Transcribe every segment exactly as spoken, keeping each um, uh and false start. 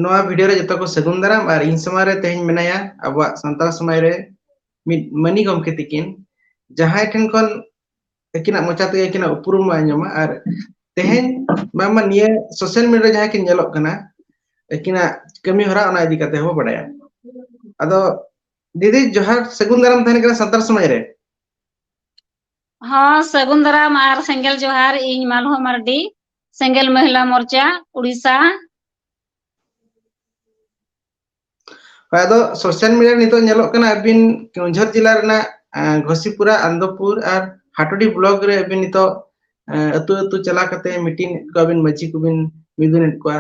ᱱᱚᱣᱟ video ᱨᱮ ᱡᱚᱛᱚ ᱠᱚ ᱥᱟᱹᱜᱩᱱ ᱫᱟᱨᱟᱢ᱾ ᱟᱨ ᱤᱧ ᱥᱟᱢᱟᱝ ᱨᱮ ᱛᱮᱦᱮᱧ ᱢᱮᱱᱟᱭᱟ ᱟᱵᱚᱣᱟᱜ ᱥᱟᱱᱛᱟᱲ ᱥᱚᱢᱟᱡᱽ ᱨᱮ ᱢᱤᱫ ᱢᱟᱹᱱᱤ ᱜᱚᱢᱠᱮ ᱛᱤᱠᱤᱱ, ᱡᱟᱦᱟᱸᱭ ᱴᱷᱮᱱ ᱠᱷᱚᱱ ᱟᱹᱠᱤᱱᱟᱜ ᱢᱚᱪᱟ ᱛᱮᱜᱮ ᱟᱹᱠᱤᱱᱟᱜ ᱩᱯᱨᱩᱢ ᱵᱚᱱ ᱟᱸᱡᱚᱢᱟ᱾ ᱟᱨ ᱛᱮᱦᱮᱧ ᱵᱟᱝᱢᱟ ᱱᱤᱭᱟᱹ social media ᱨᱮ ᱡᱟᱦᱟᱸ ᱠᱤᱱ ᱧᱮᱞᱚᱜ ᱠᱟᱱᱟ, ᱟᱹᱠᱤᱱᱟᱜ ᱠᱟᱹᱢᱤ ᱦᱚᱨᱟ, ᱚᱱᱟ ᱤᱫᱤ ᱠᱟᱛᱮ ᱦᱚᱸᱵᱚ ᱵᱟᱲᱟᱭᱟ᱾ ᱟᱫᱚ ᱫᱤᱫᱤ, ᱡᱚᱦᱟᱨ, ᱥᱟᱹᱜᱩᱱ ᱫᱟᱨᱟᱢ ᱛᱟᱦᱮᱱ ᱠᱟᱱᱟ ᱥᱟᱱᱛᱟᱲ ᱥᱚᱢᱟᱡᱽ ᱨᱮ᱾ ᱦᱚᱸ, ᱥᱟᱹᱜᱩᱱ ᱫᱟᱨᱟᱢ ᱟᱨ ᱥᱮᱸᱜᱮᱞ ᱡᱚᱦᱟᱨ᱾ ᱤᱧ ᱢᱟᱞᱦᱚ ᱢᱟᱨᱰᱤ, ᱥᱮᱸᱜᱮᱞ ᱢᱚᱦᱤᱞᱟ ᱢᱳᱨᱪᱟ, ᱩᱲᱤᱥᱥᱟ᱾ ᱦᱳᱭ, ᱟᱫᱚ social media ᱨᱮ ᱱᱤᱛᱚᱜ ᱧᱮᱞᱚᱜ ᱠᱟᱱᱟ, ᱟᱹᱵᱤᱱ ᱠᱮᱣᱚᱱᱡᱷᱚᱨ ᱡᱮᱞᱟ ᱨᱮᱱᱟᱜ, ᱮᱸ, ᱜᱷᱚᱥᱤᱯᱩᱨᱟ, ᱟᱱᱫᱚᱯᱩᱨ ᱟᱨ ᱦᱟᱴᱩᱰᱤ block ᱨᱮ ᱟᱹᱵᱤᱱ ᱱᱤᱛᱚᱜ, ᱮᱸ, ᱟᱹᱛᱩ ᱟᱹᱛᱩ ᱪᱟᱞᱟᱣ ᱠᱟᱛᱮ meeting ᱮᱫ ᱠᱚᱣᱟ ᱵᱤᱱ, ᱢᱟᱹᱡᱷᱤ ᱠᱚᱵᱤᱱ ᱢᱤᱫᱩᱱ ᱮᱫ ᱠᱚᱣᱟ᱾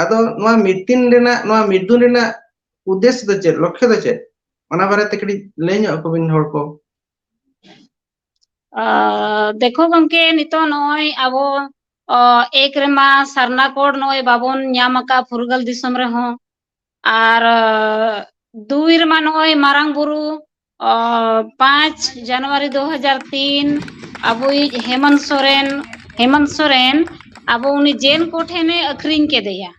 ᱟᱫᱚ ᱱᱚᱣᱟ meeting ᱨᱮᱱᱟᱜ, ᱱᱚᱣᱟ ᱢᱤᱫᱩᱱ ᱨᱮᱱᱟᱜ ᱩᱫᱽᱫᱮᱥᱥᱚ ᱫᱚ ᱪᱮᱫ, ᱞᱚᱠᱠᱷᱚ ᱫᱚ ᱪᱮᱫ? ᱚᱱᱟ ᱵᱟᱨᱮᱛᱮ ᱠᱟᱹᱴᱤᱡ ᱞᱟᱹᱭ ᱧᱚᱜ ᱟᱠᱚ ᱵᱤᱱ ᱦᱚᱲ ᱠᱚ᱾ ᱟᱸ, ᱫᱮᱠᱷᱚ ᱜᱚᱢᱠᱮ, ᱱᱤᱛᱚᱜ ᱱᱚᱜᱼᱚᱭ ᱟᱵᱚ, ᱚ, ᱮᱠ ᱨᱮᱢᱟ ᱥᱟᱨᱱᱟ code ᱱᱚᱜᱼᱚᱭ ᱵᱟᱵᱚᱱ ᱧᱟᱢ ᱟᱠᱟᱫ ᱯᱷᱩᱨᱜᱟᱹᱞ ᱫᱤᱥᱚᱢ ᱨᱮᱦᱚᱸ᱾ ᱟᱨ, ᱚ, ᱫᱩᱭ ᱨᱮᱢᱟ ᱱᱚᱜᱼᱚᱭ ᱢᱟᱨᱟᱝ ᱵᱩᱨᱩ, ᱚ, ᱯᱟᱸᱪ ᱡᱟᱱᱩᱣᱟᱨᱤ ᱫᱩ ᱦᱟᱡᱟᱨ ᱛᱤᱱ ᱟᱵᱚᱭᱤᱡ ᱦᱮᱢᱚᱱᱛ ᱥᱚᱨᱮᱱ, ᱦᱮᱢᱚᱱᱛ ᱥᱚᱨᱮᱱ ᱟᱵᱚ ᱩᱱᱤ ᱡᱮᱱ ᱠᱚ ᱴᱷᱮᱱᱮ ᱟᱹᱠᱷᱨᱤᱧ ᱠᱮᱫᱮᱭᱟ᱾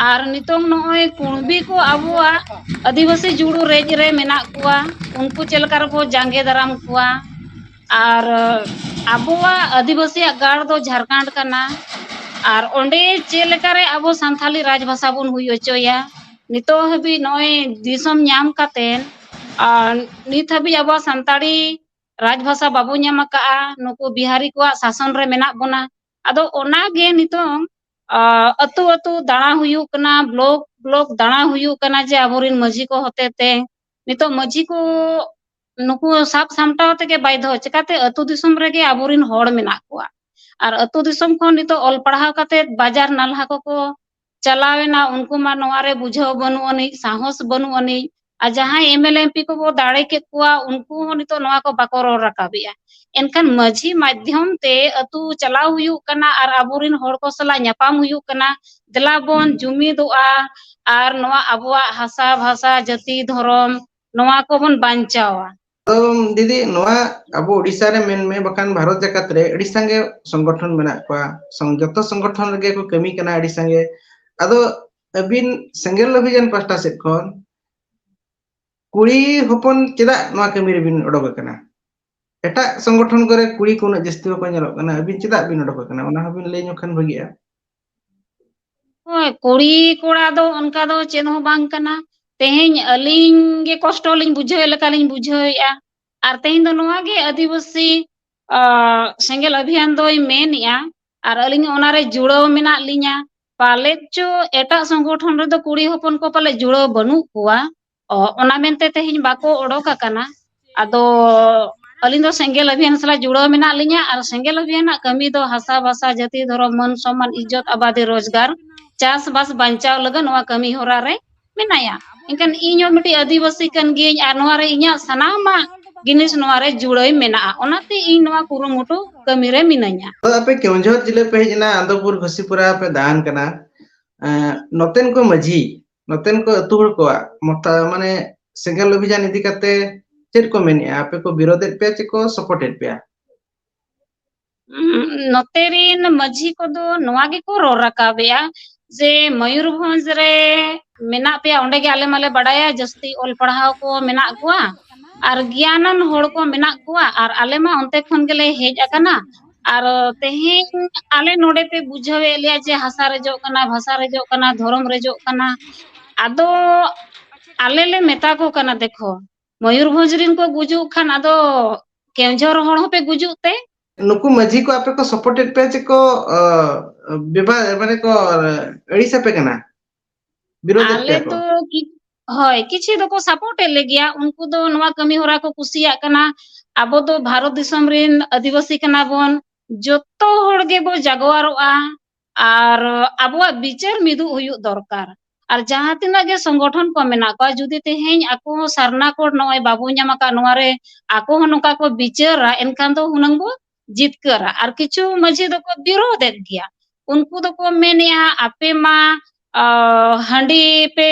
ᱟᱨ ᱱᱤᱛᱚᱝ ᱱᱚᱜᱼᱚᱭ ᱠᱩᱬᱵᱤ ᱠᱚ ᱟᱵᱚᱣᱟᱜ ᱟᱹᱫᱤᱵᱟᱹᱥᱤ ᱡᱩᱲᱩ ᱨᱮᱡ ᱨᱮ ᱢᱮᱱᱟᱜ ᱠᱚᱣᱟ, ᱩᱱᱠᱩ ᱪᱮᱫ ᱞᱮᱠᱟ ᱨᱮᱵᱚ ᱡᱟᱸᱜᱮ ᱫᱟᱨᱟᱢ ᱠᱚᱣᱟ? ᱟᱨ ᱟᱵᱚᱣᱟᱜ ᱟᱹᱫᱤᱵᱟᱹᱥᱤᱭᱟᱜ ᱜᱟᱲ ᱫᱚ ᱡᱷᱟᱲᱠᱷᱚᱸᱰ ᱠᱟᱱᱟ, ᱟᱨ ᱚᱸᱰᱮ ᱪᱮᱫ ᱞᱮᱠᱟᱨᱮ ᱟᱵᱚ ᱥᱟᱱᱛᱷᱟᱞᱤ ᱨᱟᱡᱽ ᱵᱷᱟᱥᱟ ᱵᱚᱱ ᱦᱩᱭ ᱦᱚᱪᱚᱭᱟ? ᱱᱤᱛᱚᱜ ᱦᱟᱹᱵᱤᱡ ᱱᱚᱜᱼᱚᱭ ᱫᱤᱥᱚᱢ ᱧᱟᱢ ᱠᱟᱛᱮ, ᱟᱨ ᱱᱤᱛ ᱦᱟᱹᱵᱤᱡ ᱟᱵᱚᱣᱟᱜ ᱥᱟᱱᱛᱟᱲᱤ ᱨᱟᱡᱽ ᱵᱷᱟᱥᱟ ᱵᱟᱵᱚ ᱧᱟᱢ ᱟᱠᱟᱜᱼᱟ, ᱱᱩᱠᱩ ᱵᱤᱦᱟᱨᱤ ᱠᱚᱣᱟᱜ ᱥᱟᱥᱚᱱ ᱨᱮ ᱢᱮᱱᱟᱜ ᱵᱚᱱᱟ᱾ ᱟᱫᱚ ᱚᱱᱟᱜᱮ ᱱᱤᱛᱚᱝ, ᱟ, ᱟᱹᱛᱩ ᱟᱹᱛᱩ ᱫᱟᱬᱟ ᱦᱩᱭᱩᱜ ᱠᱟᱱᱟ, block block ᱫᱟᱬᱟ ᱦᱩᱭᱩᱜ ᱠᱟᱱᱟ, ᱡᱮ ᱟᱵᱚᱨᱮᱱ ᱢᱟᱹᱡᱷᱤ ᱠᱚ ᱦᱚᱛᱮ ᱛᱮ ᱱᱤᱛᱚᱜ ᱢᱟᱹᱡᱷᱤ ᱠᱚ ᱱᱩᱠᱩ ᱥᱟᱵ ᱥᱟᱢᱴᱟᱣ ᱛᱮᱜᱮ ᱵᱟᱭᱫᱷᱚ, ᱪᱤᱠᱟᱛᱮ ᱟᱹᱛᱩ ᱫᱤᱥᱚᱢ ᱨᱮᱜᱮ ᱟᱵᱚᱨᱮᱱ ᱦᱚᱲ ᱢᱮᱱᱟᱜ ᱠᱚᱣᱟ᱾ ᱟᱨ ᱟᱹᱛᱩ ᱫᱤᱥᱚᱢ ᱠᱷᱚᱱ ᱱᱤᱛᱚᱜ ᱚᱞ ᱯᱟᱲᱦᱟᱣ ᱠᱟᱛᱮ ᱵᱟᱡᱟᱨ ᱱᱟᱞᱦᱟ ᱠᱚᱠᱚ ᱪᱟᱞᱟᱣᱮᱱᱟ, ᱩᱱᱠᱩ ᱢᱟ ᱱᱚᱣᱟ ᱨᱮ ᱵᱩᱡᱷᱟᱹᱣ ᱵᱟᱹᱱᱩᱜ ᱟᱹᱱᱤᱡ, ᱥᱟᱦᱚᱥ ᱵᱟᱹᱱᱩᱜ ᱟᱹᱱᱤᱡ᱾ ᱟᱨ ᱡᱟᱦᱟᱸᱭ MLA MP ᱠᱚᱵᱚ ᱫᱟᱲᱮ ᱠᱮᱫ ᱠᱚᱣᱟ, ᱩᱱᱠᱩ ᱦᱚᱸ ᱱᱤᱛᱚᱜ ᱱᱚᱣᱟ ᱠᱚ ᱵᱟᱠᱚ ᱨᱚᱲ ᱨᱟᱠᱟᱵᱮᱜᱼᱟ᱾ ᱮᱱᱠᱷᱟᱱ ᱢᱟᱹᱡᱷᱤ ᱢᱟᱫᱽᱫᱷᱚᱢ ᱛᱮ ᱟᱹᱛᱩ ᱪᱟᱞᱟᱣ ᱦᱩᱭᱩᱜ ᱠᱟᱱᱟ ᱟᱨ ᱟᱵᱚᱨᱮᱱ ᱦᱚᱲ ᱠᱚ ᱥᱟᱞᱟᱜ ᱧᱟᱯᱟᱢ ᱦᱩᱭᱩᱜ ᱠᱟᱱᱟ᱾ ᱫᱮᱞᱟ ᱵᱚᱱ ᱡᱩᱢᱤᱫᱚᱜᱼᱟ ᱟᱨ ᱱᱚᱣᱟ ᱟᱵᱚᱣᱟᱜ ᱦᱟᱥᱟ, ᱵᱷᱟᱥᱟ, ᱡᱟᱹᱛᱤ, ᱫᱷᱚᱨᱚᱢ, ᱱᱚᱣᱟ ᱠᱚᱵᱚᱱ ᱵᱟᱧᱪᱟᱣᱟ᱾ ᱛᱚ ᱫᱤᱫᱤ, ᱱᱚᱣᱟ ᱟᱵᱚ ᱳᱰᱤᱥᱟ ᱨᱮ ᱢᱮᱱ ᱢᱮ, ᱵᱟᱠᱷᱟᱱ ᱵᱷᱟᱨᱚᱛ ᱡᱟᱠᱟᱛ ᱨᱮ ᱟᱹᱰᱤ ᱥᱟᱸᱜᱮ ᱥᱚᱝᱜᱚᱴᱷᱚᱱ ᱢᱮᱱᱟᱜ ᱠᱚᱣᱟ, ᱥᱚᱝ-, ᱡᱚᱛᱚ ᱥᱚᱝᱜᱚᱴᱷᱚᱱ ᱨᱮᱜᱮ ᱠᱚ ᱠᱟᱹᱢᱤ ᱠᱟᱱᱟ ᱟᱹᱰᱤ ᱥᱟᱸᱜᱮ᱾ ᱟᱫᱚ ᱟᱹᱵᱤᱱ ᱥᱮᱸᱜᱮᱞ ᱚᱵᱷᱤᱡᱟᱱ ᱯᱟᱦᱴᱟ ᱥᱮᱫ ᱠᱷᱚᱱ ᱠᱩᱲᱤ ᱦᱚᱯᱚᱱ ᱪᱮᱫᱟᱜ ᱱᱚᱣᱟ ᱠᱟᱹᱢᱤ ᱨᱮᱵᱤᱱ ᱚᱰᱚᱠ ᱟᱠᱟᱱᱟ? ᱮᱴᱟᱜ ᱥᱚᱝᱜᱚᱴᱷᱚᱱ ᱠᱚᱨᱮ ᱠᱩᱲᱤ ᱠᱚ ᱩᱱᱟᱹᱜ ᱡᱟᱹᱥᱛᱤ ᱵᱟᱠᱚ ᱧᱮᱞᱚᱜ ᱠᱟᱱᱟ, ᱟᱹᱵᱤᱱ ᱪᱮᱫᱟᱜ ᱵᱤᱱ ᱚᱰᱚᱠ ᱟᱠᱟᱱᱟ? ᱚᱱᱟ ᱦᱚᱸᱵᱤᱱ ᱞᱟᱹᱭ ᱧᱚᱜ ᱠᱷᱟᱱ ᱵᱷᱟᱹᱜᱤᱜᱼᱟ᱾ ᱦᱳᱭ, ᱠᱩᱲᱤ ᱠᱚᱲᱟ ᱫᱚ ᱚᱱᱠᱟ ᱫᱚ ᱪᱮᱫ ᱦᱚᱸ ᱵᱟᱝ ᱠᱟᱱᱟ᱾ ᱛᱮᱦᱮᱧ ᱟᱹᱞᱤᱧ ᱜᱮ ᱠᱚᱥᱴᱚ ᱞᱤᱧ ᱵᱩᱡᱷᱟᱹᱣᱮᱫ ᱞᱮᱠᱟ ᱞᱤᱧ ᱵᱩᱡᱷᱟᱹᱣᱮᱫᱼᱟ᱾ ᱟᱨ ᱛᱮᱦᱮᱧ ᱫᱚ ᱱᱚᱣᱟ ᱜᱮ ᱟᱹᱫᱤᱵᱟᱹᱥᱤ, ᱟᱸ, ᱥᱮᱸᱜᱮᱞ ᱚᱵᱷᱤᱭᱟᱱ ᱫᱚᱭ ᱢᱮᱱᱮᱫᱼᱟ, ᱟᱨ ᱟᱹᱞᱤᱧ ᱚᱱᱟᱨᱮ ᱡᱩᱲᱟᱹᱣ ᱢᱮᱱᱟᱜ ᱞᱤᱧᱟ᱾ ᱯᱟᱞᱮᱫ ᱪᱚ ᱮᱴᱟᱜ ᱥᱚᱝᱜᱚᱴᱷᱚᱱ ᱨᱮᱫᱚ ᱠᱩᱲᱤ ᱦᱚᱯᱚᱱ ᱠᱚ ᱯᱟᱞᱮᱫ ᱡᱩᱲᱟᱹᱣ ᱵᱟᱹᱱᱩᱜ ᱠᱚᱣᱟ, ᱚ, ᱚᱱᱟ ᱢᱮᱱᱛᱮ ᱛᱮᱦᱮᱧ ᱵᱟᱠᱚ ᱚᱰᱚᱠ ᱟᱠᱟᱱᱟ᱾ ᱟᱫᱚ ᱟᱹᱞᱤᱧ ᱫᱚ ᱥᱮᱸᱜᱮᱞ ᱚᱵᱷᱤᱭᱟᱱ ᱥᱟᱞᱟᱜ ᱡᱩᱲᱟᱹᱣ ᱢᱮᱱᱟᱜ ᱞᱤᱧᱟ, ᱟᱨ ᱥᱮᱸᱜᱮᱞ ᱚᱵᱷᱤᱭᱟᱱᱟᱜ ᱠᱟᱹᱢᱤ ᱫᱚ ᱦᱟᱥᱟ, ᱵᱷᱟᱥᱟ, ᱡᱟᱹᱛᱤ, ᱫᱷᱚᱨᱚᱢ, ᱢᱟᱹᱱ, ᱥᱚᱢᱢᱟᱱ, ᱤᱡᱽᱡᱚᱛ, ᱟᱵᱟᱫᱤ, ᱨᱳᱡᱽᱜᱟᱨ, ᱪᱟᱥᱵᱟᱥ ᱵᱟᱧᱪᱟᱣ ᱞᱟᱹᱜᱤᱫ ᱱᱚᱣᱟ ᱠᱟᱹᱢᱤ ᱦᱚᱨᱟ ᱨᱮ ᱢᱮᱱᱟᱭᱟ᱾ ᱮᱱᱠᱷᱟᱱ ᱤᱧ ᱦᱚᱸ ᱢᱤᱫᱴᱤᱡ ᱟᱹᱫᱤᱵᱟᱹᱥᱤ ᱠᱟᱱ ᱜᱤᱭᱟᱹᱧ, ᱟᱨ ᱱᱚᱣᱟ ᱨᱮ ᱤᱧᱟᱹᱜ ᱥᱟᱱᱟᱢᱟᱜ ᱡᱤᱱᱤᱥ ᱱᱚᱣᱟ ᱨᱮ ᱡᱩᱲᱟᱹᱭ ᱢᱮᱱᱟᱜᱼᱟ᱾ ᱚᱱᱟᱛᱮ ᱤᱧ ᱱᱚᱣᱟ ᱠᱩᱨᱩᱢᱩᱴᱩ ᱠᱟᱹᱢᱤ ᱨᱮ ᱢᱤᱱᱟᱹᱧᱟ᱾ ᱛᱚ, ᱟᱯᱮ ᱠᱮᱣᱚᱱᱡᱷᱚᱨ ᱡᱤᱞᱟᱹ ᱯᱮ ᱦᱮᱡ ᱮᱱᱟ, ᱟᱱᱫᱚᱯᱩᱨ ᱜᱷᱟᱥᱤᱯᱩᱨᱟ ᱯᱮ ᱫᱟᱬᱟᱱ ᱠᱟᱱᱟ, ᱮᱸ, ᱱᱚᱛᱮᱱ ᱠᱚ ᱢᱟᱹᱡᱷᱤ, ᱱᱚᱛᱮᱱ ᱠᱚ ᱟᱹᱛᱩ ᱦᱚᱲ ᱠᱚᱣᱟᱜ ᱢᱚᱛᱟ-, ᱢᱟᱱᱮ, ᱥᱮᱸᱜᱮᱞ ᱚᱵᱷᱤᱡᱟᱱ ᱤᱫᱤ ᱠᱟᱛᱮ ᱪᱮᱫ ᱠᱚ ᱢᱮᱱᱮᱜᱼᱟ? ᱟᱯᱮ ᱠᱚ ᱵᱤᱨᱳᱫᱮᱫ ᱯᱮᱭᱟ ᱪᱮ ᱠᱚ ᱥᱟᱯᱳᱨᱴᱮᱫ ᱯᱮᱭᱟ? ᱩᱸ, ᱱᱚᱛᱮ ᱨᱤᱱ ᱢᱟᱹᱡᱷᱤ ᱠᱚᱫᱚ ᱱᱚᱣᱟ ᱜᱮᱠᱚ ᱨᱚᱲ ᱨᱟᱠᱟᱵᱮᱜᱼᱟ ᱡᱮ ᱢᱚᱭᱩᱨᱵᱷᱚᱸᱡᱽ ᱨᱮ ᱢᱮᱱᱟᱜ ᱯᱮᱭᱟ, ᱚᱸᱰᱮ ᱜᱮ ᱟᱞᱮ ᱢᱟᱞᱮ ᱵᱟᱰᱟᱭᱟ ᱡᱟᱹᱥᱛᱤ ᱚᱞ ᱯᱟᱲᱦᱟᱣ ᱠᱚ ᱢᱮᱱᱟᱜ ᱠᱚᱣᱟ, ᱟᱨ ᱜᱮᱭᱟᱱᱟᱱ ᱦᱚᱲ ᱠᱚ ᱢᱮᱱᱟᱜ ᱠᱚᱣᱟ, ᱟᱨ ᱟᱞᱮ ᱢᱟ ᱚᱱᱛᱮ ᱠᱷᱚᱱ ᱜᱮᱞᱮ ᱦᱮᱡ ᱟᱠᱟᱱᱟ᱾ ᱟᱨ ᱛᱮᱦᱮᱧ ᱟᱞᱮ ᱱᱚᱰᱮ ᱯᱮ ᱵᱩᱡᱷᱟᱹᱣᱮᱫ ᱞᱮᱭᱟ ᱡᱮ ᱦᱟᱥᱟ ᱨᱮᱡᱚᱜ ᱠᱟᱱᱟ, ᱵᱷᱟᱥᱟ ᱨᱮᱡᱚᱜ ᱠᱟᱱᱟ, ᱫᱷᱚᱨᱚᱢ ᱨᱮᱡᱚᱜ ᱠᱟᱱᱟ᱾ ᱟᱫᱚ ᱟᱞᱮ ᱞᱮ ᱢᱮᱛᱟ ᱠᱚ ᱠᱟᱱᱟ, ᱫᱮᱠᱷᱚ, ᱢᱚᱭᱩᱨᱵᱷᱚᱸᱡᱽ ᱨᱤᱱ ᱠᱚ ᱜᱩᱡᱩᱜ ᱠᱷᱟᱱ ᱟᱫᱚ ᱠᱮᱣᱡᱷᱚᱨ ᱦᱚᱲ ᱦᱚᱸᱯᱮ ᱜᱩᱡᱩᱜ ᱛᱮ? ᱱᱩᱠᱩ ᱢᱟᱹᱡᱷᱤ ᱠᱚ ᱟᱯᱮ ᱠᱚ ᱥᱟᱯᱳᱨᱴᱮᱫ ᱯᱮᱭᱟ ᱪᱮ ᱠᱚ, ᱟᱸ, ᱵᱮᱵᱟ-, ᱢᱟᱱᱮ ᱠᱚ, ᱟᱸ, ᱟᱹᱲᱤᱥ ᱟᱯᱮ ᱠᱟᱱᱟ? ᱵᱤᱨᱳᱫᱮᱫ ᱟᱞᱮ ᱯᱮᱭᱟ ᱠᱚ? ᱫᱚ ᱠᱤ-, ᱦᱳᱭ, ᱠᱤᱪᱷᱤ ᱫᱚᱠᱚ ᱥᱟᱯᱳᱨᱴᱮᱫ ᱞᱮᱜᱮᱭᱟ᱾ ᱩᱱᱠᱩ ᱫᱚ ᱱᱚᱣᱟ ᱠᱟᱹᱢᱤ ᱦᱚᱨᱟ ᱠᱚ ᱠᱩᱥᱤᱭᱟᱜ ᱠᱟᱱᱟ᱾ ᱟᱵᱚ ᱫᱚ ᱵᱷᱟᱨᱚᱛ ᱫᱤᱥᱚᱢ ᱨᱤᱱ ᱟᱹᱫᱤᱵᱟᱹᱥᱤ ᱠᱟᱱᱟ ᱵᱚᱱ, ᱡᱚᱛᱚ ᱦᱚᱲ ᱜᱮᱵᱚ ᱡᱟᱜᱣᱟᱨᱚᱜᱼᱟ ᱟᱨ ᱟᱵᱚᱣᱟᱜ ᱵᱤᱪᱟᱹᱨ ᱢᱤᱫᱩᱜ ᱦᱩᱭᱩᱜ ᱫᱚᱨᱠᱟᱨ᱾ ᱟᱨ ᱡᱟᱦᱟᱸ ᱛᱤᱱᱟᱹᱜ ᱜᱮ ᱥᱚᱝᱜᱚᱴᱷᱚᱱ ᱠᱚ ᱢᱮᱱᱟᱜ ᱠᱚᱣᱟ, ᱡᱩᱫᱤ ᱛᱮᱦᱮᱧ ᱟᱠᱚ ᱦᱚᱸ ᱥᱟᱨᱱᱟ ᱠᱳᱰ ᱱᱚᱜᱼᱚᱭ ᱵᱟᱵᱚ ᱧᱟᱢ ᱟᱠᱟᱫ, ᱱᱚᱣᱟ ᱨᱮ ᱟᱠᱚ ᱦᱚᱸ ᱱᱚᱝᱠᱟ ᱠᱚ ᱵᱤᱪᱟᱹᱨᱟ, ᱮᱱᱠᱷᱟᱱ ᱫᱚ ᱦᱩᱱᱟᱹᱝ ᱵᱚ ᱡᱤᱛᱠᱟᱹᱨᱟ᱾ ᱟᱨ ᱠᱤᱪᱷᱩ ᱢᱟᱹᱡᱷᱤ ᱫᱚᱠᱚ ᱵᱤᱨᱳᱫᱮᱫ ᱜᱮᱭᱟ᱾ ᱩᱱᱠᱩ ᱫᱚᱠᱚ ᱢᱮᱱᱮᱜᱼᱟ, ᱟᱯᱮ ᱢᱟ, ᱟ, ᱦᱟᱺᱰᱤ ᱯᱮ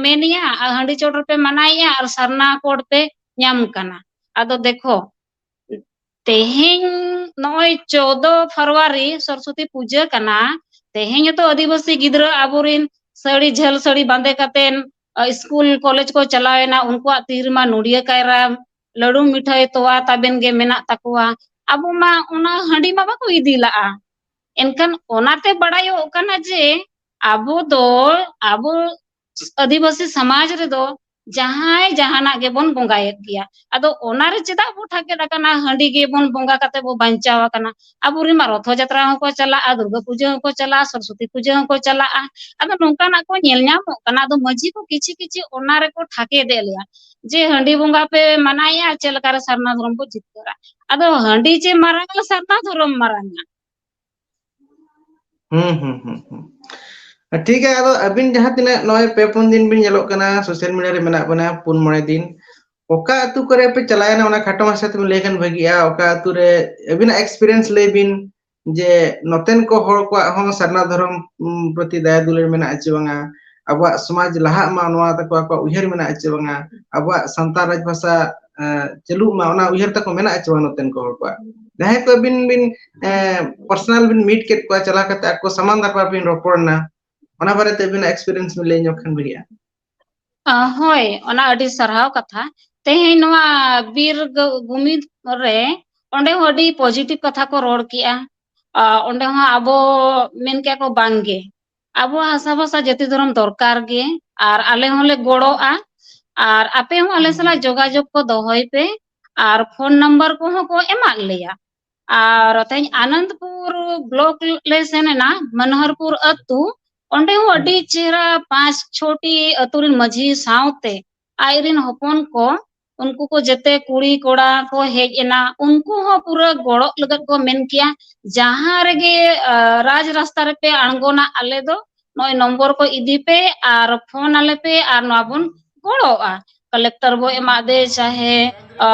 ᱢᱮᱱᱮᱜᱼᱟ, ᱟᱨ ᱦᱟᱺᱰᱤ ᱪᱚᱰᱚᱨ ᱯᱮ ᱢᱟᱱᱟᱭᱮᱜᱼᱟ, ᱟᱨ ᱥᱟᱨᱱᱟ ᱠᱳᱰ ᱯᱮ ᱧᱟᱢ ᱠᱟᱱᱟ᱾ ᱟᱫᱚ ᱫᱮᱠᱷᱚ, ᱛᱮᱦᱮᱧ ᱱᱚᱜᱼᱚᱭ ᱪᱳᱫᱚ ᱯᱷᱮᱵᱽᱨᱩᱣᱟᱨᱤ ᱥᱚᱨᱚᱥᱚᱛᱤ ᱯᱩᱡᱟᱹ ᱠᱟᱱᱟ᱾ ᱛᱮᱦᱮᱧ ᱦᱚᱸᱛᱚ ᱟᱹᱫᱤᱵᱟᱹᱥᱤ ᱜᱤᱫᱽᱨᱟᱹ ᱟᱵᱚᱨᱮᱱ ᱥᱟᱹᱲᱤ, ᱡᱷᱟᱹᱞ ᱥᱟᱹᱲᱤ ᱵᱟᱸᱫᱮ ᱠᱟᱛᱮᱱ, ᱟ, ᱥᱠᱩᱞ ᱠᱚᱞᱮᱡᱽ ᱠᱚ ᱪᱟᱞᱟᱣᱮᱱᱟ, ᱩᱱᱠᱩᱣᱟᱜ ᱛᱤ ᱨᱮᱢᱟ ᱱᱚᱰᱤᱭᱟᱹ ᱠᱟᱭᱨᱟ, ᱞᱟᱹᱰᱩ, ᱢᱤᱴᱷᱟᱹᱭ, ᱛᱚᱣᱟ ᱛᱟᱵᱮᱱ ᱜᱮ ᱢᱮᱱᱟᱜ ᱛᱟᱠᱚᱣᱟ᱾ ᱟᱵᱚ ᱢᱟ ᱚᱱᱟ ᱦᱟᱺᱰᱤ ᱢᱟ ᱵᱟᱠᱚ ᱤᱫᱤ ᱞᱟᱜᱼᱟ᱾ ᱮᱱᱠᱷᱟᱱ ᱚᱱᱟᱛᱮ ᱵᱟᱲᱟᱭᱚᱜ ᱠᱟᱱᱟ ᱡᱮ ᱟᱵᱚ ᱫᱚ, ᱟᱵᱚ ᱟᱹᱫᱤᱵᱟᱹᱥᱤ ᱥᱚᱢᱟᱡᱽ ᱨᱮᱫᱚ ᱡᱟᱦᱟᱸᱭ ᱡᱟᱦᱟᱱᱟᱜ ᱜᱮᱵᱚᱱ ᱵᱚᱸᱜᱟᱭᱮᱫ ᱜᱮᱭᱟ᱾ ᱟᱫᱚ ᱚᱱᱟᱨᱮ ᱪᱮᱫᱟᱜ ᱵᱚ ᱴᱷᱟᱠᱮᱫ ᱟᱠᱟᱱᱟ? ᱦᱟᱺᱰᱤ ᱜᱮᱵᱚᱱ ᱵᱚᱸᱜᱟ ᱠᱟᱛᱮ ᱵᱚ ᱵᱟᱧᱪᱟᱣ ᱟᱠᱟᱱᱟ᱾ ᱟᱵᱚ ᱨᱮᱱ ᱢᱟ ᱨᱚᱛᱷᱚ ᱡᱟᱛᱨᱟ ᱦᱚᱸᱠᱚ ᱪᱟᱞᱟᱜᱼᱟ, ᱫᱩᱨᱜᱟᱹ ᱯᱩᱡᱟᱹ ᱦᱚᱸᱠᱚ ᱪᱟᱞᱟᱜᱼᱟ, ᱥᱚᱨᱚᱥᱚᱛᱤ ᱯᱩᱡᱟᱹ ᱦᱚᱸᱠᱚ ᱪᱟᱞᱟᱜᱼᱟ᱾ ᱟᱫᱚ ᱱᱚᱝᱠᱟᱱᱟᱜ ᱠᱚ ᱧᱮᱞ ᱧᱟᱢᱚᱜ ᱠᱟᱱᱟ᱾ ᱟᱫᱚ ᱢᱟᱹᱡᱷᱤ ᱠᱚ ᱠᱤᱪᱷᱤ ᱠᱤᱪᱷᱤ ᱚᱱᱟ ᱨᱮᱠᱚ ᱴᱷᱟᱠᱮᱫ ᱞᱮᱭᱟ ᱡᱮ ᱦᱟᱺᱰᱤ ᱵᱚᱸᱜᱟ ᱯᱮ ᱢᱟᱱᱟᱭᱮᱫᱼᱟ, ᱪᱮᱫ ᱞᱮᱠᱟᱨᱮ ᱥᱟᱨᱱᱟ ᱫᱷᱚᱨᱚᱢ ᱵᱚ ᱡᱤᱛᱠᱟᱹᱨᱟ? ᱟᱫᱚ ᱦᱟᱺᱰᱤ ᱡᱮ ᱢᱟᱨᱟᱝᱟ, ᱥᱟᱨᱱᱟ ᱫᱷᱚᱨᱚᱢ ᱢᱟᱨᱟᱝᱟ᱾ ᱦᱩᱸ, ᱦᱩᱸ, ᱦᱩᱸ, ᱦᱩᱸ᱾ ᱴᱷᱤᱠ ᱜᱮᱭᱟ, ᱟᱫᱚ ᱟᱹᱵᱤᱱ ᱡᱟᱦᱟᱸ ᱛᱤᱱᱟᱹᱜ ᱱᱚᱜᱼᱚᱭ ᱯᱮ ᱯᱩᱱ ᱫᱤᱱ ᱵᱤᱱ ᱧᱮᱞᱚᱜ ᱠᱟᱱᱟ, social media ᱨᱮ ᱢᱮᱱᱟᱜ ᱵᱤᱱᱟ, ᱯᱩᱱ ᱢᱚᱬᱮ ᱫᱤᱱ, ᱚᱠᱟ ᱟᱹᱛᱩ ᱠᱚᱨᱮ ᱯᱮ ᱪᱟᱞᱟᱣᱮᱱᱟ, ᱚᱱᱟ ᱠᱷᱟᱴᱚ ᱢᱟᱪᱷᱟ ᱛᱮᱵᱤᱱ ᱞᱟᱹᱭ ᱠᱷᱟᱱ ᱵᱷᱟᱹᱜᱤᱜᱼᱟ᱾ ᱚᱠᱟ ᱟᱹᱛᱩ ᱨᱮ ᱟᱹᱵᱤᱱᱟᱜ experience ᱞᱟᱹᱭ ᱵᱤᱱ ᱡᱮ ᱱᱚᱛᱮᱱ ᱠᱚ ᱦᱚᱲ ᱠᱚᱣᱟᱜ ᱦᱚᱸ ᱥᱟᱨᱱᱟ ᱫᱷᱚᱨᱚᱢ, ᱩᱢ, ᱯᱨᱚᱛᱤ ᱫᱟᱭᱟ ᱫᱩᱞᱟᱹᱲ ᱢᱮᱱᱟᱜᱼᱟ ᱪᱮ ᱵᱟᱝᱟ, ᱟᱵᱚᱣᱟᱜ ᱥᱚᱢᱟᱡᱽ ᱞᱟᱦᱟᱜ ᱢᱟ, ᱱᱚᱣᱟ ᱛᱟᱠᱚ ᱟᱠᱚᱣᱟᱜ ᱩᱭᱦᱟᱹᱨ ᱢᱮᱱᱟᱜᱼᱟ ᱪᱮ ᱵᱟᱝᱟ, ᱟᱵᱚᱣᱟᱜ ᱥᱟᱱᱛᱟᱲ ᱨᱟᱡᱽ ᱵᱷᱟᱥᱟ, ᱮ, ᱪᱟᱹᱞᱩᱜ ᱢᱟ, ᱚᱱᱟ ᱩᱭᱦᱟᱹᱨ ᱛᱟᱠᱚ ᱢᱮᱱᱟᱜᱼᱟ ᱪᱮ ᱵᱟᱝ ᱱᱚᱛᱮᱱ ᱠᱚ ᱦᱚᱲ ᱠᱚᱣᱟᱜ? ᱡᱟᱦᱟᱸᱭ ᱠᱚ ᱟᱹᱵᱤᱱ ᱵᱤᱱ, ᱮ, personal ᱵᱤᱱ meet ᱠᱮᱫ ᱠᱚᱣᱟ, ᱪᱟᱞᱟᱣ ᱠᱟᱛᱮ ᱟᱠᱚ ᱥᱟᱢᱟᱝ ᱫᱟᱯᱨᱟᱢ ᱵᱤᱱ ᱨᱚᱯᱚᱲ ᱮᱱᱟ, ᱚᱱᱟ ᱵᱟᱨᱮᱛᱮ ᱟᱹᱵᱤᱱᱟᱜ experience ᱵᱤᱱ ᱞᱟᱹᱭ ᱧᱚᱜ ᱠᱷᱟᱱ ᱵᱷᱟᱹᱜᱤᱜᱼᱟ᱾ ᱟ, ᱦᱳᱭ, ᱚᱱᱟ ᱟᱹᱰᱤ ᱥᱟᱨᱦᱟᱣ ᱠᱟᱛᱷᱟ᱾ ᱛᱮᱦᱮᱧ ᱱᱚᱣᱟ ᱵᱤᱨ ᱜ-, ᱜᱩᱢᱤᱫ ᱨᱮ ᱚᱸᱰᱮ ᱦᱚᱸ ᱟᱹᱰᱤ positive ᱠᱟᱛᱷᱟ ᱠᱚ ᱨᱚᱲ ᱠᱮᱜᱼᱟ᱾ ᱟ, ᱚᱸᱰᱮ ᱦᱚᱸ ᱟᱵᱚ ᱢᱮᱱ ᱠᱮᱜᱼᱟ ᱠᱚ, ᱵᱟᱝᱜᱮ, ᱟᱵᱚᱣᱟᱜ ᱦᱟᱥᱟ ᱵᱷᱟᱥᱟ ᱡᱟᱹᱛᱤ ᱫᱷᱚᱨᱚᱢ ᱫᱚᱨᱠᱟᱨ ᱜᱮ, ᱟᱨ ᱟᱞᱮ ᱦᱚᱸᱞᱮ ᱜᱚᱲᱚᱜᱼᱟ, ᱟᱨ ᱟᱯᱮ ᱦᱚᱸ ᱟᱞᱮ ᱥᱟᱞᱟᱜ ᱡᱳᱜᱟᱡᱳᱜᱽ ᱠᱚ ᱫᱚᱦᱚᱭ ᱯᱮ, ᱟᱨ phone number ᱠᱚᱦᱚᱸ ᱠᱚ ᱮᱢᱟᱜ ᱞᱮᱭᱟ᱾ ᱟᱨ ᱛᱮᱦᱮᱧ ᱟᱱᱚᱱᱫᱯᱩᱨ block ᱞᱮ ᱥᱮᱱ ᱮᱱᱟ, ᱢᱟᱱᱦᱟᱨᱯᱩᱨ ᱟᱹᱛᱩ, ᱚᱸᱰᱮ ᱦᱚᱸ ᱟᱹᱰᱤ ᱪᱮᱦᱨᱟ ᱯᱟᱸᱪ ᱪᱷᱚᱴᱤ ᱟᱹᱛᱩ ᱨᱮᱱ ᱢᱟᱹᱡᱷᱤ ᱥᱟᱶᱛᱮ ᱟᱡ ᱨᱮᱱ ᱦᱚᱯᱚᱱ ᱠᱚ, ᱩᱱᱠᱩ ᱠᱚ ᱡᱮᱛᱮ ᱠᱩᱲᱤ ᱠᱚᱲᱟ ᱠᱚ ᱦᱮᱡ ᱮᱱᱟ, ᱩᱱᱠᱩ ᱦᱚᱸ ᱯᱩᱨᱟᱹ ᱜᱚᱲᱚᱜ ᱞᱟᱹᱜᱤᱫ ᱠᱚ ᱢᱮᱱ ᱠᱮᱭᱟ, ᱡᱟᱦᱟᱸ ᱨᱮᱜᱮ, ᱟ, ᱨᱟᱡᱽ ᱨᱟᱥᱛᱟ ᱨᱮᱯᱮ ᱟᱬᱜᱚᱱᱟ, ᱟᱞᱮ ᱫᱚ ᱱᱚᱜᱼᱚᱭ number ᱠᱚ ᱤᱫᱤ ᱯᱮ ᱟᱨ phone ᱟᱞᱮ ᱯᱮ ᱟᱨ ᱱᱚᱣᱟ ᱵᱚᱱ ᱜᱚᱲᱚᱜᱼᱟ᱾ Collector ᱵᱚ ᱮᱢᱟᱜ ᱫᱮ, ᱪᱟᱦᱮ, ᱟ,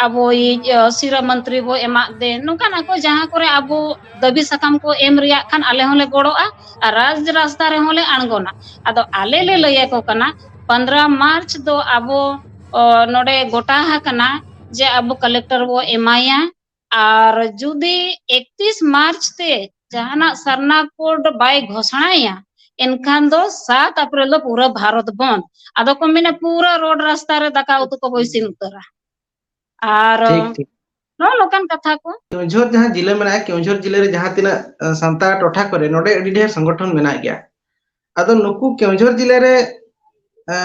ᱟᱵᱚᱭᱤᱡ, ᱟ, ᱥᱤᱨᱟᱹ ᱢᱚᱱᱛᱨᱤ ᱵᱚ ᱮᱢᱟᱜ ᱫᱮ, ᱱᱚᱝᱠᱟᱱᱟᱜ ᱠᱚ ᱡᱟᱦᱟᱸ ᱠᱚᱨᱮ ᱟᱵᱚ ᱫᱟᱹᱵᱤ ᱥᱟᱠᱟᱢ ᱠᱚ ᱮᱢ ᱨᱮᱭᱟᱜ ᱠᱷᱟᱱ, ᱟᱞᱮ ᱦᱚᱸᱞᱮ ᱜᱚᱲᱚᱜᱼᱟ ᱟᱨ ᱨᱟᱡᱽ ᱨᱟᱥᱛᱟ ᱨᱮᱦᱚᱸ ᱞᱮ ᱟᱬᱜᱚᱱᱟ᱾ ᱟᱫᱚ ᱟᱞᱮ ᱞᱮ ᱞᱟᱹᱭ ᱟᱠᱚ ᱠᱟᱱᱟ, ᱯᱚᱱᱫᱽᱨᱚ ᱢᱟᱨᱪ ᱫᱚ ᱟᱵᱚ, ᱚ, ᱱᱚᱰᱮ ᱜᱚᱴᱟ ᱟᱠᱟᱱᱟ ᱡᱮ ᱟᱵᱚ collector ᱵᱚ ᱮᱢᱟᱭᱟ, ᱟᱨ ᱡᱩᱫᱤ ᱮᱠᱛᱤᱥ ᱢᱟᱨᱪ ᱛᱮ ᱡᱟᱦᱟᱱᱟᱜ ᱥᱟᱨᱱᱟ code ᱵᱟᱭ ᱜᱷᱳᱥᱚᱬᱟᱭᱟ, ᱮᱱᱠᱷᱟᱱ ᱫᱚ ᱥᱟᱛ ᱮᱯᱨᱤᱞ ᱫᱚ ᱯᱩᱨᱟᱹ ᱵᱷᱟᱨᱚᱛ ᱵᱚᱱᱫ᱾ ᱟᱫᱚ ᱠᱚ ᱢᱮᱱᱟ ᱯᱩᱨᱟᱹ ᱨᱳᱰ ᱨᱟᱥᱛᱟ ᱨᱮ ᱫᱟᱠᱟ ᱩᱛᱩ ᱠᱚᱵᱚ ᱤᱥᱤᱱ ᱩᱛᱟᱹᱨᱟ᱾ ᱟᱨ ᱴᱷᱤᱠ, ᱴᱷᱤᱠ᱾ ᱱᱚᱜᱼᱚ ᱱᱚᱝᱠᱟᱱ ᱠᱟᱛᱷᱟ ᱠᱚ᱾ ᱠᱮᱣᱚᱱᱡᱷᱚᱨ ᱡᱟᱦᱟᱸ ᱡᱤᱞᱟᱹ ᱢᱮᱱᱟᱜᱼᱟ, ᱠᱮᱣᱚᱱᱡᱷᱚᱨ ᱡᱤᱞᱟᱹ ᱨᱮ ᱡᱟᱦᱟᱸ ᱛᱤᱱᱟᱹᱜ, ᱟ, ᱥᱟᱱᱛᱟᱲ ᱴᱚᱴᱷᱟ ᱠᱚᱨᱮ ᱱᱚᱰᱮ ᱟᱹᱰᱤ ᱰᱷᱮᱨ ᱥᱚᱝᱜᱚᱴᱷᱚᱱ ᱢᱮᱱᱟᱜ ᱜᱮᱭᱟ᱾ ᱟᱫᱚ ᱱᱩᱠᱩ ᱠᱮᱣᱚᱱᱡᱷᱚᱨ ᱡᱤᱞᱟᱹ ᱨᱮ, ᱟ,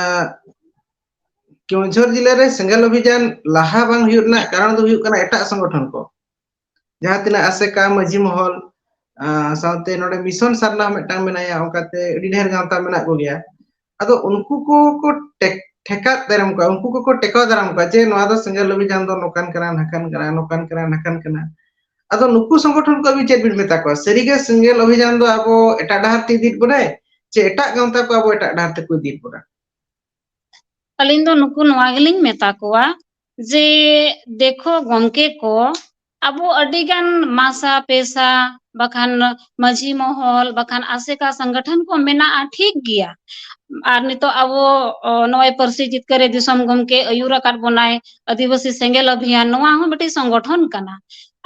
ᱠᱮᱣᱚᱱᱡᱷᱚᱨ ᱡᱤᱞᱟᱹ ᱨᱮ ᱥᱮᱸᱜᱮᱞ ᱚᱵᱷᱤᱡᱟᱱ ᱞᱟᱦᱟ ᱵᱟᱝ ᱦᱩᱭᱩᱜ ᱨᱮᱱᱟᱜ ᱠᱟᱨᱚᱱ ᱫᱚ ᱦᱩᱭᱩᱜ ᱠᱟᱱᱟ ᱮᱴᱟᱜ ᱥᱚᱝᱜᱚᱴᱷᱚᱱ ᱠᱚ, ᱡᱟᱦᱟᱸ ᱛᱤᱱᱟᱹᱜ ᱟᱥᱮᱠᱟ, ᱢᱟᱹᱡᱷᱤ ᱢᱚᱦᱚᱞ, ᱟ, ᱥᱟᱶᱛᱮ ᱱᱚᱰᱮ ᱢᱤᱥᱚᱱ ᱥᱟᱨᱱᱟ ᱦᱚᱸ ᱢᱤᱫᱴᱟᱝ ᱢᱮᱱᱟᱭᱟ, ᱚᱱᱠᱟᱛᱮ ᱟᱹᱰᱤ ᱰᱷᱮᱨ ᱜᱟᱶᱛᱟ ᱢᱮᱱᱟᱜ ᱠᱚᱜᱮᱭᱟ᱾ ᱟᱫᱚ ᱩᱱᱠᱩ ᱠᱚᱠᱚ ᱴᱮᱠ-, ᱴᱷᱮᱠᱟᱣ ᱫᱟᱨᱟᱢ ᱠᱚᱣᱟ, ᱩᱱᱠᱩ ᱠᱚᱠᱚ ᱴᱮᱠᱟᱣ ᱫᱟᱨᱟᱢ ᱠᱚᱣᱟ ᱡᱮ ᱱᱚᱣᱟ ᱫᱚ ᱥᱮᱸᱜᱮᱞ ᱚᱵᱷᱤᱡᱟᱱ ᱫᱚ ᱱᱚᱝᱠᱟᱱ ᱠᱟᱱᱟ, ᱱᱷᱟᱠᱟᱱ ᱠᱟᱱᱟ, ᱱᱚᱝᱠᱟᱱ ᱠᱟᱱᱟ, ᱱᱷᱟᱠᱟᱱ ᱠᱟᱱᱟ᱾ ᱟᱫᱚ ᱱᱩᱠᱩ ᱥᱚᱝᱜᱚᱴᱷᱚᱱ ᱠᱚ ᱟᱹᱵᱤᱱ ᱪᱮᱫ ᱵᱤᱱ ᱢᱮᱛᱟ ᱠᱚᱣᱟ? ᱥᱟᱹᱨᱤᱜᱮ ᱥᱮᱸᱜᱮᱞ ᱚᱵᱷᱤᱡᱟᱱ ᱫᱚ ᱟᱵᱚ ᱮᱴᱟᱜ ᱰᱟᱦᱟᱨ ᱛᱮ ᱤᱫᱤᱭᱮᱫ ᱵᱚᱱᱟᱭ, ᱪᱮ ᱮᱴᱟᱜ ᱜᱟᱶᱛᱟ ᱠᱚ ᱟᱵᱚ ᱮᱴᱟᱜ ᱰᱟᱦᱟᱨ ᱛᱮᱠᱚ ᱤᱫᱤᱭᱮᱫ ᱵᱚᱱᱟ? ᱟᱹᱞᱤᱧ ᱫᱚ ᱱᱩᱠᱩ ᱱᱚᱣᱟ ᱜᱮᱞᱤᱧ ᱢᱮᱛᱟ ᱠᱚᱣᱟ ᱡᱮ, ᱫᱮᱠᱷᱚ ᱜᱚᱢᱠᱮ ᱠᱚ, ᱟᱵᱚ ᱟᱹᱰᱤᱜᱟᱱ ᱢᱟᱥᱟ ᱯᱮᱥᱟ ᱵᱟᱠᱷᱟᱱ ᱢᱟᱹᱡᱷᱤ ᱢᱚᱦᱚᱞ ᱵᱟᱠᱷᱟᱱ ᱟᱥᱮᱠᱟ ᱥᱚᱝᱜᱚᱴᱷᱚᱱ ᱠᱚ ᱢᱮᱱᱟᱜᱼᱟ, ᱴᱷᱤᱠ ᱜᱮᱭᱟ᱾ ᱟᱨ ᱱᱤᱛᱚᱜ ᱟᱵᱚ, ᱚ, ᱱᱚᱜᱼᱚᱭ ᱯᱟᱹᱨᱥᱤ ᱡᱤᱛᱠᱟᱹᱨ ᱨᱮ ᱫᱤᱥᱚᱢ ᱜᱚᱢᱠᱮ ᱟᱹᱭᱩᱨ ᱟᱠᱟᱫ ᱵᱚᱱᱟᱭ, ᱟᱹᱫᱤᱵᱟᱹᱥᱤ ᱥᱮᱸᱜᱮᱞ ᱚᱵᱷᱤᱭᱟᱱ, ᱱᱚᱣᱟ ᱦᱚᱸ ᱢᱤᱫᱴᱤᱡ ᱥᱚᱝᱜᱚᱴᱷᱚᱱ ᱠᱟᱱᱟ᱾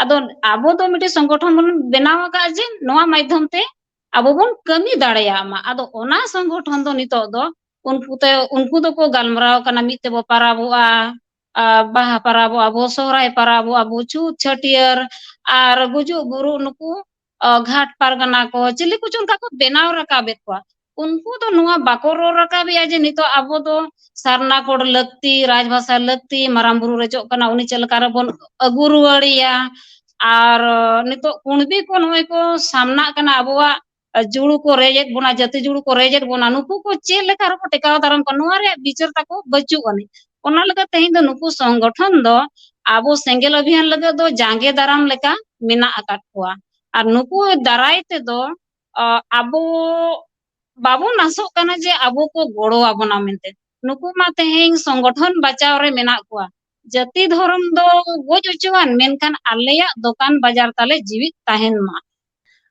ᱟᱫᱚ ᱟᱵᱚ ᱫᱚ ᱢᱤᱫᱴᱤᱡ ᱥᱚᱝᱜᱚᱴᱷᱚᱱ ᱵᱚᱱ ᱵᱮᱱᱟᱣ ᱟᱠᱟᱫᱼᱟ ᱡᱮ ᱱᱚᱣᱟ ᱢᱟᱫᱽᱫᱷᱚᱢ ᱛᱮ ᱟᱵᱚ ᱵᱚᱱ ᱠᱟᱹᱢᱤ ᱫᱟᱲᱮᱭᱟᱜ ᱢᱟ᱾ ᱟᱫᱚ ᱚᱱᱟ ᱥᱚᱝᱜᱚᱴᱷᱚᱱ ᱫᱚ ᱱᱤᱛᱚᱜ ᱫᱚ ᱩᱱᱠᱩ ᱛᱮ, ᱩᱱᱠᱩ ᱫᱚᱠᱚ ᱜᱟᱞᱢᱟᱨᱟᱣ ᱠᱟᱱᱟ, ᱢᱤᱫ ᱛᱮᱵᱚ ᱯᱟᱨᱟᱵᱚᱜᱼᱟ, ᱟ, ᱵᱟᱦᱟ ᱯᱟᱨᱟᱵᱚᱜᱼᱟ ᱵᱚ, ᱥᱚᱦᱨᱟᱭ ᱯᱟᱨᱟᱵᱚᱜᱼᱟ ᱵᱚ, ᱪᱷᱩᱛ ᱪᱷᱟᱹᱴᱭᱟᱹᱨ ᱟᱨ ᱜᱩᱡᱩᱜ ᱵᱩᱨᱩᱜ, ᱱᱩᱠᱩ, ᱟ, ᱜᱷᱟᱴ ᱯᱟᱨᱜᱟᱱᱟ ᱠᱚ ᱪᱤᱞᱤ ᱠᱚᱪᱚ ᱚᱱᱠᱟ ᱠᱚ ᱵᱮᱱᱟᱣ ᱨᱟᱠᱟᱵᱮᱫ ᱠᱚᱣᱟ᱾ ᱩᱱᱠᱩ ᱫᱚ ᱱᱚᱣᱟ ᱵᱟᱠᱚ ᱨᱚᱲ ᱨᱟᱠᱟᱵᱮᱜᱼᱟ ᱡᱮ ᱱᱤᱛᱚᱜ ᱟᱵᱚ ᱫᱚ ᱥᱟᱨᱱᱟ ᱠᱳᱰ ᱞᱟᱹᱠᱛᱤ, ᱨᱟᱡᱽᱵᱷᱟᱥᱟ ᱞᱟᱹᱠᱛᱤ, ᱢᱟᱨᱟᱝ ᱵᱩᱨᱩ ᱨᱮ ᱪᱮᱫ ᱠᱟᱱᱟ ᱩᱱᱤ ᱪᱮᱫ ᱞᱮᱠᱟ ᱨᱮᱵᱚᱱ ᱟᱹᱜᱩ ᱨᱩᱣᱟᱹᱲᱮᱭᱟ᱾ ᱟᱨ ᱱᱤᱛᱚᱜ ᱠᱩᱬᱵᱤ ᱠᱚ ᱱᱚᱜᱼᱚᱭ ᱠᱚ ᱥᱟᱢᱱᱟᱜ ᱠᱟᱱᱟ ᱟᱵᱚᱣᱟᱜ ᱡᱩᱲᱩ ᱠᱚ ᱨᱮᱡᱮᱫ ᱵᱚᱱᱟ, ᱡᱟᱹᱛᱤ ᱡᱩᱲᱩ ᱠᱚ ᱨᱮᱡᱮᱫ ᱵᱚᱱᱟ, ᱱᱩᱠᱩ ᱠᱚ ᱪᱮᱫ ᱞᱮᱠᱟ ᱨᱮᱠᱚ ᱴᱮᱠᱟᱣ ᱫᱟᱨᱟᱢ ᱠᱚᱣᱟ, ᱱᱚᱣᱟ ᱨᱮᱭᱟᱜ ᱵᱤᱪᱟᱹᱨ ᱛᱟᱠᱚ ᱵᱟᱹᱪᱩᱜ ᱟᱹᱱᱤᱡ᱾ ᱚᱱᱟ ᱞᱟᱹᱜᱤᱫ ᱛᱮᱦᱮᱧ ᱫᱚ ᱱᱩᱠᱩ ᱥᱚᱝᱜᱚᱴᱷᱚᱱ ᱫᱚ ᱟᱵᱚ ᱥᱮᱸᱜᱮᱞ ᱚᱵᱷᱤᱭᱟᱱ ᱞᱟᱹᱜᱤᱫ ᱫᱚ ᱡᱟᱸᱜᱮ ᱫᱟᱨᱟᱢ ᱞᱮᱠᱟ ᱢᱮᱱᱟᱜ ᱟᱠᱟᱫ ᱠᱚᱣᱟ᱾ ᱟᱨ ᱱᱩᱠᱩ ᱫᱟᱨᱟᱭ ᱛᱮᱫᱚ, ᱟ, ᱟᱵᱚ ᱵᱟᱵᱚᱱ ᱟᱥᱚᱜ ᱠᱟᱱᱟ ᱡᱮ ᱟᱵᱚ ᱠᱚ ᱜᱚᱲᱚ ᱟᱵᱚᱱᱟ ᱢᱮᱱᱛᱮ᱾ ᱱᱩᱠᱩ ᱢᱟ ᱛᱮᱦᱮᱧ ᱥᱚᱝᱜᱚᱴᱷᱚᱱ ᱵᱟᱪᱟᱣ ᱨᱮ ᱢᱮᱱᱟᱜ ᱠᱚᱣᱟ᱾ ᱡᱟᱹᱛᱤ ᱫᱷᱚᱨᱚᱢ ᱫᱚ ᱜᱚᱡ ᱦᱚᱪᱚᱣᱟᱱ, ᱢᱮᱱᱠᱷᱟᱱ ᱟᱞᱮᱭᱟᱜ ᱫᱚᱠᱟᱱ ᱵᱟᱡᱟᱨ ᱛᱟᱞᱮ ᱡᱤᱣᱤᱫ ᱛᱟᱦᱮᱱ ᱢᱟ᱾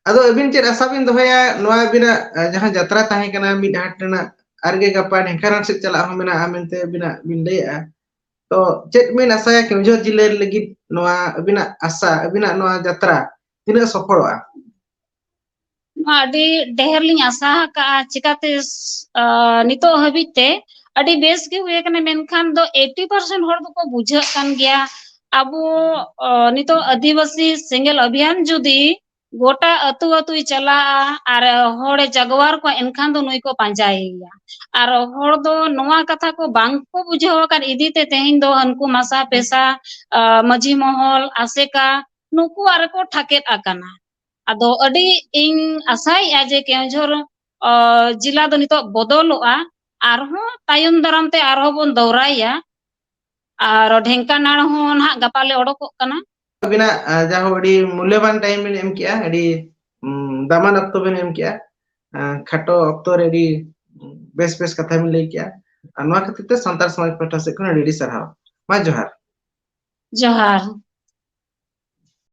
ᱟᱫᱚ ᱟᱹᱵᱤᱱ ᱪᱮᱫ ᱟᱥᱟ ᱵᱤᱱ ᱫᱚᱦᱚᱭᱟ ᱱᱚᱣᱟ ᱟᱹᱵᱤᱱᱟᱜ, ᱟ, ᱡᱟᱦᱟᱸ ᱡᱟᱛᱨᱟ ᱛᱟᱦᱮᱸ ᱠᱟᱱᱟ ᱢᱤᱫ ᱦᱟᱴ ᱨᱮᱱᱟᱜ, ᱟᱨᱜᱮ ᱜᱟᱯᱟ ᱰᱷᱮᱝᱠᱟᱱᱟᱞ ᱥᱮᱫ ᱪᱟᱞᱟᱜ ᱦᱚᱸ ᱢᱮᱱᱟᱜᱼᱟ ᱢᱮᱱᱛᱮ ᱟᱹᱵᱤᱱᱟᱜ ᱵᱤᱱ ᱞᱟᱹᱭᱮᱜᱼᱟ, ᱛᱚ ᱪᱮᱫ ᱵᱤᱱ ᱟᱥᱟᱭᱟ ᱠᱮᱣᱚᱱᱡᱷᱚᱨ ᱡᱤᱞᱟᱹ ᱞᱟᱹᱜᱤᱫ ᱱᱚᱣᱟ ᱟᱹᱵᱤᱱᱟᱜ ᱟᱥᱟ, ᱟᱹᱵᱤᱱᱟᱜ ᱱᱚᱣᱟ ᱡᱟᱛᱨᱟ ᱛᱤᱱᱟᱹᱜ ᱥᱚᱯᱷᱚᱞᱚᱜᱼᱟ? ᱟᱹᱰᱤ ᱰᱷᱮᱨ ᱞᱤᱧ ᱟᱥᱟ ᱟᱠᱟᱜᱼᱟ, ᱪᱤᱠᱟᱛᱮ ᱱᱤᱛᱚᱜ ᱦᱟᱹᱵᱤᱡ ᱛᱮ ᱟᱹᱰᱤ ᱵᱮᱥ ᱜᱮ ᱦᱩᱭ ᱟᱠᱟᱱᱟ, ᱢᱮᱱᱠᱷᱟᱱ ᱫᱚ ᱮᱭᱤᱴᱤ ᱯᱟᱨᱥᱮᱱᱴ ᱦᱚᱲ ᱫᱚᱠᱚ ᱵᱩᱡᱷᱟᱹᱜ ᱠᱟᱱ ᱜᱮᱭᱟ᱾ ᱟᱵᱚ ᱱᱤᱛᱚᱜ ᱟᱹᱫᱤᱵᱟᱹᱥᱤ ᱥᱮᱸᱜᱮᱞ ᱚᱵᱷᱤᱭᱟᱱ ᱡᱩᱫᱤ ᱜᱚᱴᱟ ᱟᱹᱛᱩ ᱟᱹᱛᱩᱭ ᱪᱟᱞᱟᱜᱼᱟ ᱟᱨ ᱦᱚᱲᱮ ᱡᱟᱜᱣᱟᱨ ᱠᱚᱣᱟ, ᱮᱱᱠᱷᱟᱱ ᱫᱚ ᱱᱩᱭ ᱠᱚ ᱯᱟᱸᱡᱟᱭᱮᱭᱟ᱾ ᱟᱨ ᱦᱚᱲ ᱫᱚ ᱱᱚᱣᱟ ᱠᱟᱛᱷᱟ ᱠᱚ ᱵᱟᱝ ᱠᱚ ᱵᱩᱡᱷᱟᱹᱣ ᱟᱠᱟᱫ ᱤᱫᱤ ᱛᱮ ᱛᱮᱦᱮᱧ ᱫᱚ ᱦᱟᱹᱱᱠᱩ ᱢᱟᱥᱟ ᱯᱮᱥᱟ, ᱢᱟᱹᱡᱷᱤ ᱢᱚᱦᱚᱞ, ᱟᱥᱮᱠᱟ, ᱱᱩᱠᱩᱣᱟᱜ ᱨᱮᱠᱚ ᱴᱷᱟᱠᱮᱫ ᱟᱠᱟᱱᱟ᱾ ᱟᱫᱚ ᱟᱹᱰᱤ ᱤᱧ ᱟᱥᱟᱭᱮᱫᱼᱟ ᱡᱮ ᱠᱮᱣᱚᱱᱡᱷᱚᱨ ᱡᱮᱞᱟ ᱫᱚ ᱱᱤᱛᱚᱜ ᱵᱚᱫᱚᱞᱚᱜᱼᱟ, ᱟᱨᱦᱚᱸ ᱛᱟᱭᱚᱢ ᱫᱟᱨᱟᱢ ᱛᱮ ᱟᱨᱦᱚᱸ ᱵᱚᱱ ᱫᱚᱦᱨᱟᱭᱟ᱾ ᱟᱨ ᱰᱷᱮᱝᱠᱟᱱᱟᱲ ᱦᱚᱸ ᱱᱟᱦᱟᱜ ᱜᱟᱯᱟ ᱞᱮ ᱚᱰᱚᱠᱚᱜ ᱠᱟᱱᱟ᱾ ᱟᱹᱵᱤᱱᱟᱜ ᱡᱟᱦᱳ ᱟᱹᱰᱤ ᱢᱩᱞᱞᱚᱵᱟᱱ ᱴᱟᱭᱤᱢ ᱵᱤᱱ ᱮᱢ ᱠᱮᱜᱼᱟ, ᱟᱹᱰᱤ ᱫᱟᱢᱟᱱ ᱚᱠᱛᱚ ᱵᱤᱱ ᱮᱢ ᱠᱮᱜᱼᱟ᱾ ᱠᱷᱟᱴᱚ ᱚᱠᱛᱚ ᱨᱮ ᱟᱹᱰᱤ ᱵᱮᱥ ᱵᱮᱥ ᱠᱟᱛᱷᱟ ᱵᱤᱱ ᱞᱟᱹᱭ ᱠᱮᱜᱼᱟ᱾ ᱟᱨ ᱱᱚᱣᱟ ᱠᱷᱟᱹᱛᱤᱨ ᱛᱮ ᱥᱟᱱᱛᱟᱲ ᱥᱚᱢᱟᱡᱽ ᱯᱟᱦᱴᱟ ᱥᱮᱫ ᱠᱷᱚᱱ ᱟᱹᱰᱤ ᱟᱹᱰᱤ ᱥᱟᱨᱦᱟᱣ᱾ ᱢᱟ ᱡᱚᱦᱟᱨ᱾ ᱡᱚᱦᱟᱨ᱾